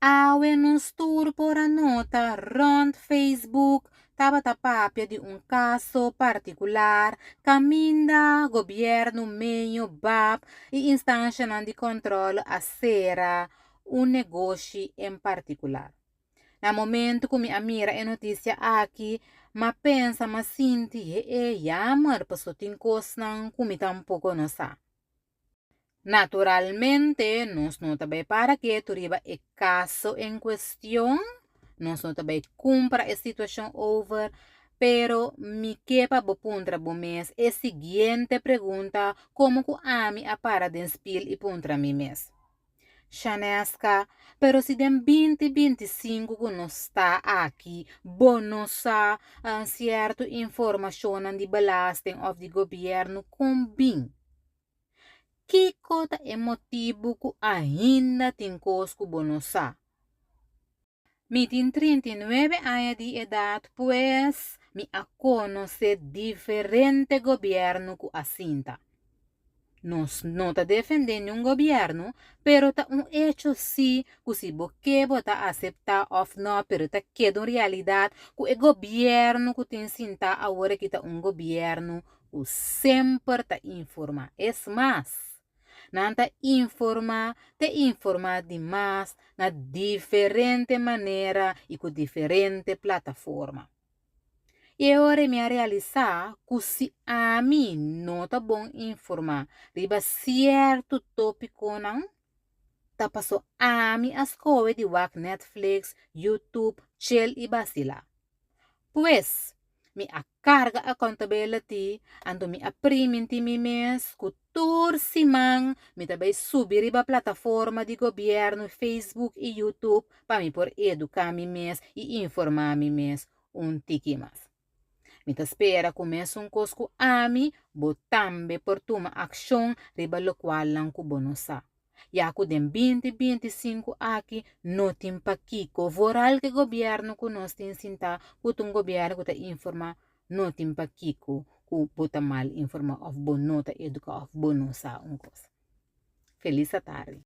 Awe nos tur por a nota rond Facebook tabata papia di un kaso partikular kaminda gobièrnu meño bab i instanshanan di kòntròl a sera un negoshi en partikular. Na momentu ku mi a mira e notisia aki, m'a pensa, m'a sinti, he-e, yamer, paso tin kosnan ku mi tampoko no sa. Naturalmente, nos no ta bai para ketu riba e kaso en kuestion, nos no ta bai kumpra e situashon over, pero mi ke pa bo puntra bo mes e siguiente pregunta komo ku ami a para den spil i puntra mi mes. Shaneska, pero si den 2025 ku nos ta aki bo no sa sierto informashonnan di belasting òf di gobièrnu kon bin? Kiko ta e motibu ku ainda tin kos ku bo no sa? Mi tin 39 aña di edat, pues mi a konosé diferente gobièrnu ku a sinta. Nos no ta defendé niun gobièrnu, pero ta un echo sí ku si bo ke bo ta aseptá òf nò, pero ta keda un realidat ku e gobièrnu ku tin sintá awor aki ta un gobièrnu ku semper ta informá. Es mas, nan ta informá te informá di mas na diferente manera i ku diferente plataforma. I e ora mi a realisá ku si ami no ta bon informá riba sierto tópikonan, ta paso ami a skohe di wak Netflix, YouTube, chill i basilá. Pues, mi a karga accountability, anto mi a priminti mi mes ku tur siman mi ta bai subi riba plataforma di gobièrnu Facebook i YouTube pa mi por eduká mi mes i informá mi mes un tiki mas. Mi ta spera ku mesun kos ku ami, bo tambe por tuma akshon riba lokualnan ku bo no sa. Ya ku den 2025 aki no tin pakiko, vooral ku e gobièrnu ku nos tin sintá ku ta un gobièrnu ku ta informá, no tin pakiko ku bo ta mal informá òf bo no ta eduká òf bo no sa un kos. Felis atardi.